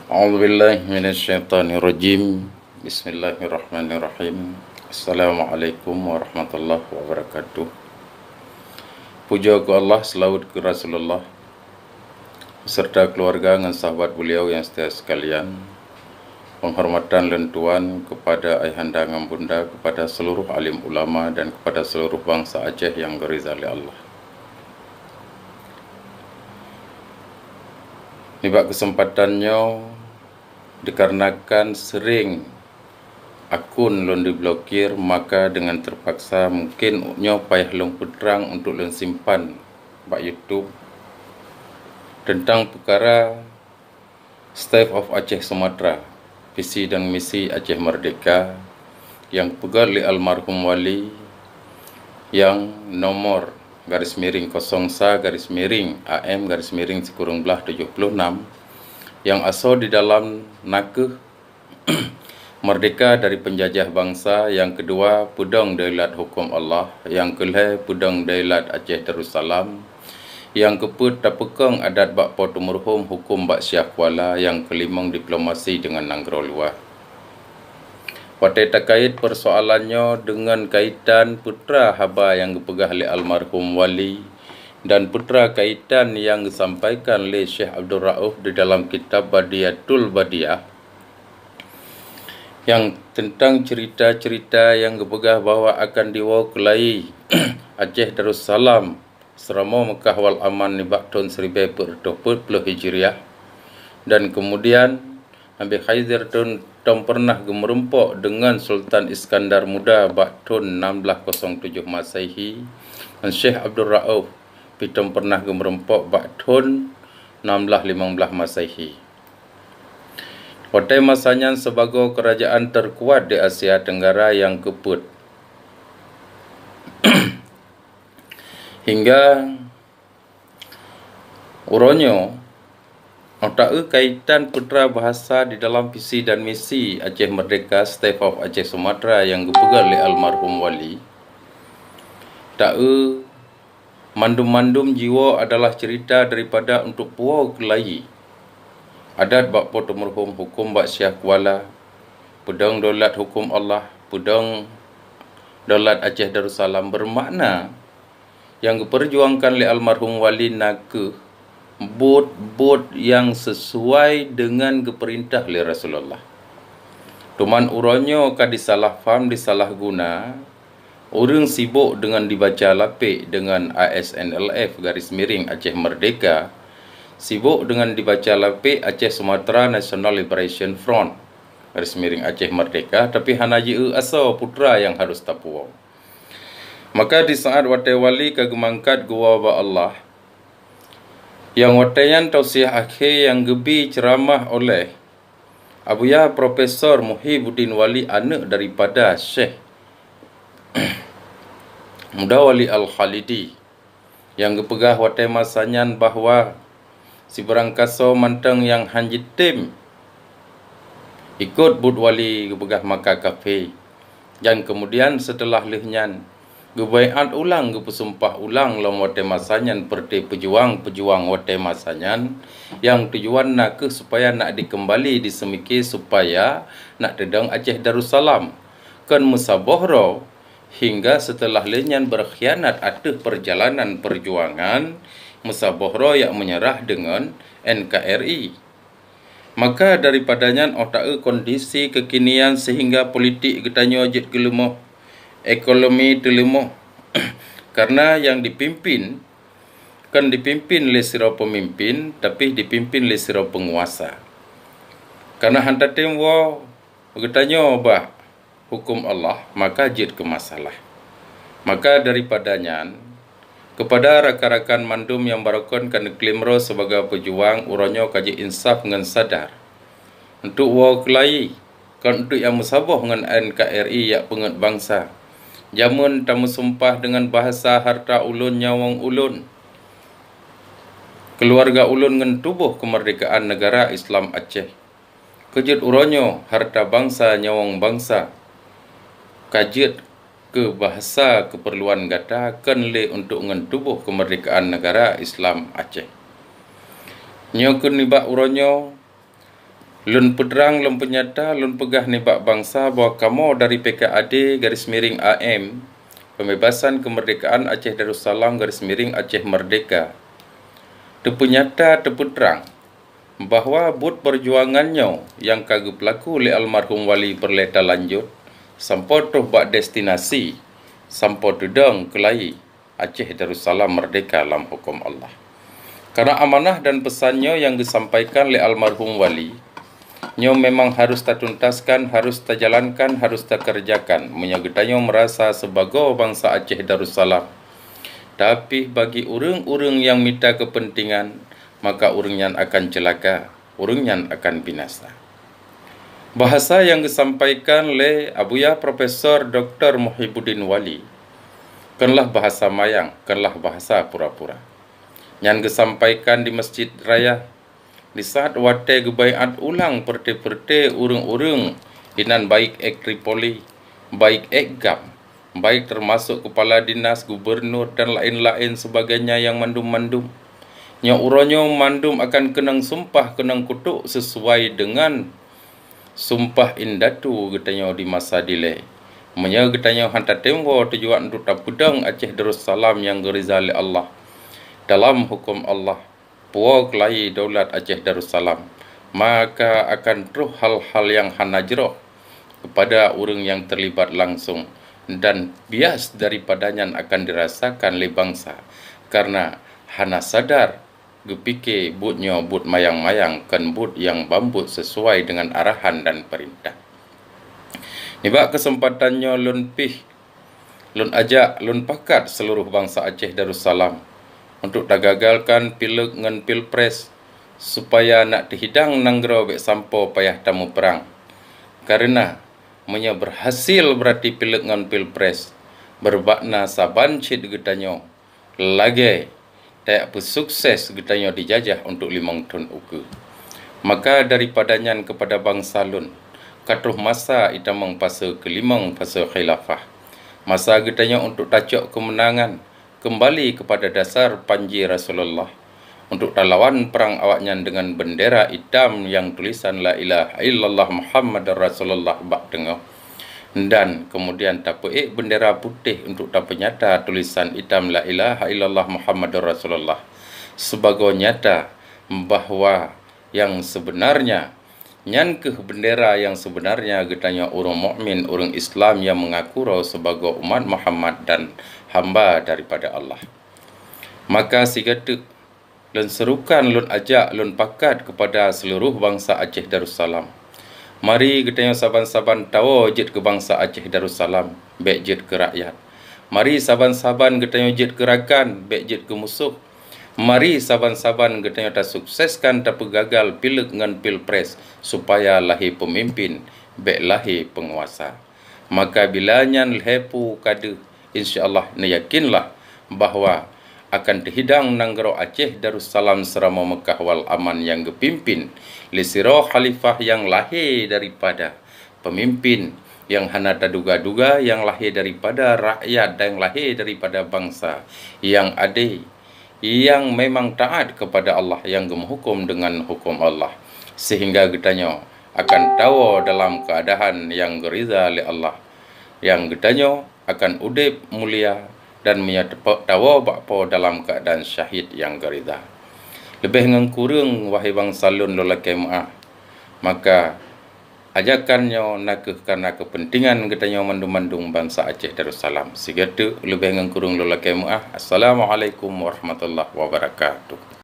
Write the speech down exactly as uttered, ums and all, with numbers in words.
A'udzubillahi minasyaitonirrajim. Bismillahirrahmanirrahim. Assalamualaikum warahmatullahi wabarakatuh. Puja keu Allah, seulaweuet keu Rasulullah, beserta keluarga ngon sahabat beliau yang setia sekalian. Penghormatan lôn tuan kepada ayahanda ngon bunda, kepada seluruh alim ulama dan kepada seluruh bangsa Aceh yang geuriza lé Allah. Nibak keuseumpatan nyoe, dikarenakan sering akun lôn diblokir, maka dengan terpaksa mungkin nyoe payah lôn peutrang untuk lôn simpan bak YouTube tentang peukara State of Aceh Sumatra, visi dan misi Aceh Merdeka, nyang peugét lé almarhum Wali, nyang nomor garis miring kosong sa garis miring A M garis miring sikureueng blaih tujoh puluh enam, nyang asoe di dalam nakeuh merdeka dari penjajah bangsa, nyang keudua peudong daulat huköm Allah, nyang keulhée peudong daulat Aceh Darussalam, nyang keupeuet tapeukong adat bak Po Teumeureuhom, huköm bak Syiah Kuala, nyang keulimong diplomasi deungon nanggroe luwa. Watée takait peusoalan nyoe deungon kaitan peutra haba nyang geupeugah lé almarhum Wali dan peutra kaitan nyang geusampaikan lé Syekh Abdul Rauf di dalam kitab Badiatul Badiah, nyang teuntang ceurita-ceurita nyang geupeugah bahwa akan diwoe keulayi Aceh Darussalam seuramoe Meukah wal Aman nibak thon siribée peuet reutôh peuet ploh Hijriah, dan keumudian Nabi Khidir thon tom peureunah geumeureumpok deungon Sultan Iskandar Muda bak thon nam blaih kosong tujoh Masehi, ngon Syekh Abdul Rauf pih tom peureunah geumeureumpok bak thon nam blaih limong blaih Masehi. Watée masa nyan sibagoe keurajaan teukuat di Asia Tenggara nyang keupeuet. Hingga uroe nyoe, óh taeu kaitan peutra bahasa di dalam visi dan misi Aceh Merdeka, State of Aceh Sumatra nyang geupeugah lé almarhum Wali, taeu mandum-mandum jiwoe adalah ceurita daripada untuk puwoe keulayi adat bak Po Teumeureuhom, huköm bak Syiah Kuala, peudong daulat huköm Allah, peudong daulat Aceh Darussalam, bermakna nyang geupeurjuangkan lé almarhum Wali nakeuh buet-buet nyang sisuai deungon geupeurintah lé Rasulullah. Teuma uroe nyoe ka disalah faham, disalah guna, ureuëng sibok deungon dibaca lapek deungon A S N L F garis miring Aceh Merdeka, sibok deungon dibaca lapek Aceh Sumatra National Liberation Front garis miring Aceh Merdeka, tapi hana jieu asoe peutra nyang harus tapuwoe. Maka di saat watée Wali ka geumangkat geuwoe bak Allah, nyang watée nyan tausiah akhé nyang geubi ceuramah oleh Abuya Profesor Muhibuddin Wali, aneuëk daripada Syekh Muda Wali Al-Khalidi, nyang geupeugah watée masa nyan bahwa sibarang kasoe mantong nyang hán jitem ikot buet Wali geupeugah maka kafé. Dan keumudian seuteulah lheueh nyan, geubaiát ulang, geupeusumpah ulang lom watée masa nyan peureuté peujuang-peujuang watée masa nyan, nyang tujuan nakeuh supaya nak dikeumbali di seumike supaya nak teudong Aceh Darussalam. Kon meusaboh droe, hingga seuteulah lheueh nyan beurkhianat ateueh peurjalanan peurjuangan, meusaboh droe jak meunyerah deungon N K R I. Maka daripada nyan óh taeu kondisi keukinian sehingga politik geutanyoe jeuet geuleumoh, ekonomi teuleumoh, karena nyang dipimpin, kon dipimpin lé sidroe peumimpin, tapi dipimpin lé sidroe peunguasa. Karena hán tatem woe geutanyoe bak huköm Allah, maka jeuet keu masalah. Maka daripada nyan, keupada rakan-rakan mandum nyang barokon ka neuklem droe sibagoe peujuang, uroe nyoe ka jiinsaf ngon sadar. Untuk woe keulayi, kon untuk nyang meusaboh ngon N K R I jak peungét bansa. Jameun tameusumpah deungon bahasa hareuta ulôn nyawöng ulôn, keuluwarga ulôn ngon tuboh keumeurdekaan neugara Islam Aceh. Keujeuet uroe nyoe hareuta bansa nyawöng bansa ka jeuet keu bahasa keupeurluan gata, kon lé untuk ngon tuboh keumeurdekaan neugara Islam Aceh. Nyoe keuh nibak uroe nyoe, Lôn peutrang, lôn peunyata, lôn peugah nibak bansa bahwa kamoe dari P K A D garis miring A M, Pembebasan Kemerdekaan Aceh Darussalam garis miring Aceh Merdeka, teupeunyata, teupeutrang bahwa buet peujuangan nyoe nyang ka geupeulaku lé almarhum Wali peureulée talanjut sampoe troh bak destinasi, sampoe teudong keulayi Aceh Darussalam merdeka lam huköm Allah. Karena amanah dan peusan nyoe nyang geusampaikan lé almarhum Wali, nyoe memang harus tatuntaskan, harus tajalankan, harus takeureujakan meunyoe geutanyoe meurasa sibagoe bansa Aceh Darussalam. Tapi bagi ureuëng-ureuëng nyang mita keupeuntengan, maka ureuëng nyan akan ceulaka, ureuëng nyan akan binasa. Bahasa nyang geusampaikan lé Abuya Profesor Doktor Muhibuddin Wali, kon lah bahasa mayang, kon lah bahasa pura-pura. Nyan geusampaikan di Masjid Raya, di saat watée geubaiát ulang peureute-peureute ureuëng-ureuëng inan, baik ék Tripoli, baik ék GAM, baik teumasok kepala dinas, gubernur, dan laén-laén sebagainya nyang mandum-mandum. Nyoe uroe nyoe mandum akan keunong sumpah, keunong kutok sesuai dengan sumpah indatu geutanyoe di masa dilée. Meunyoe geutanyoe hana tatem woe tujuan untuk tapeudong Aceh Darussalam nyang geuriza lé Allah dalam huköm Allah, puwoe keulayi daulat Aceh Darussalam, maka akan troh hal-hal nyang hana jroh kepada ureuëng nyang teulibat langsung, dan bias daripada nyan akan dirasakan lé bansa, karena hana sadar geupike buet nyoe buet mayang-mayang, kon buet nyang bacut sesuai dengan arahan dan peurintah. Nibak keuseumpatan nyoe lôn pih, lôn ajak, lôn pakat seuluruh bansa Aceh Darussalam untuk tagagalkan Pileg ngon Pilpres, supaya nak teuhidang nanggroe bék sampoe payah tamuprang. Karena meunyoe beurhasil, beurati Pileg ngon Pilpres beumakna saban cit geutanyoe lagée tajak peusukses geutanyoe dijajah untuk limong thon ukeue. Maka daripada nyan keupada bansa lôn, ka troh masa itamong fase keulimong fase khilafah. Masa geutanyoe untuk tacok keumeunangan keumbali keupada dasar panji Rasulullah, untuk talawan prang awaknyan deungon bendera itam nyang tulisan La ilaha illallah Muhammadur Rasulullah bak teungoh, dan kemudian tapeuék bendera putéh untuk tapeunyata tulisan itam La ilaha illallah Muhammadur Rasulullah, sibagoe nyata bahwa nyang seubeunarnya, nyan kheueh bendera nyang seubeunarnya geutanyoe ureuëng mukmin, ureuëng Islam nyang meungaku droe sibagoe umat Muhammad dan hamba daripada Allah. Maka sigoe teuk lôn seurukan, lôn ajak, lôn pakat keupada seuluruh bansa Aceh Darussalam. Mari geutanyoe saban-saban tawoe jeuet keu bansa Aceh Darussalam, bék jeuet keu rakyat. Mari saban-saban geutanyoe jeuet keu rakan, bék jeuet keu musoh. Mari saban-saban geutanyoe tasukseskan tapeugagal Pileg ngon Pilpres, supaya lahé peumimpin, bék lahé peunguasa. Maka bila nyan lhée peue ka deuh, insya Allah, neuyakinlah bahwa akan teuhidang nanggroe Aceh Darussalam Seuramoe Meukah wal Aman nyang geupimpin lé sidroe khalifah nyang lahé daripada peumimpin nyang hana taduga-duga, nyang lahé daripada rakyat dan lahé daripada bansa nyang adé, nyang memang taát keupada Allah, nyang geumeuhuköm deungon huköm Allah, seuhingga geutanyoe akan tawoe dalam keuadaan nyang geuriza lé Allah, nyang geutanyoe akan udeb mulia dan meunyoe teupeu-, tawoe bak Po dalam keuadaan syahid nyang geuriza. Leubeh ngon kureueng, wahé bansa lôn, lôn lakée meuáh. Maka ajakan nyoe na kheueh kareuna keupeuntengan geutanyoe mandum-mandum bansa Aceh Darussalam. Sigoe teuk, leubeh ngon kureueng lôn lakée meuáh. Assalamualaikum warahmatullahi wabarakatuh.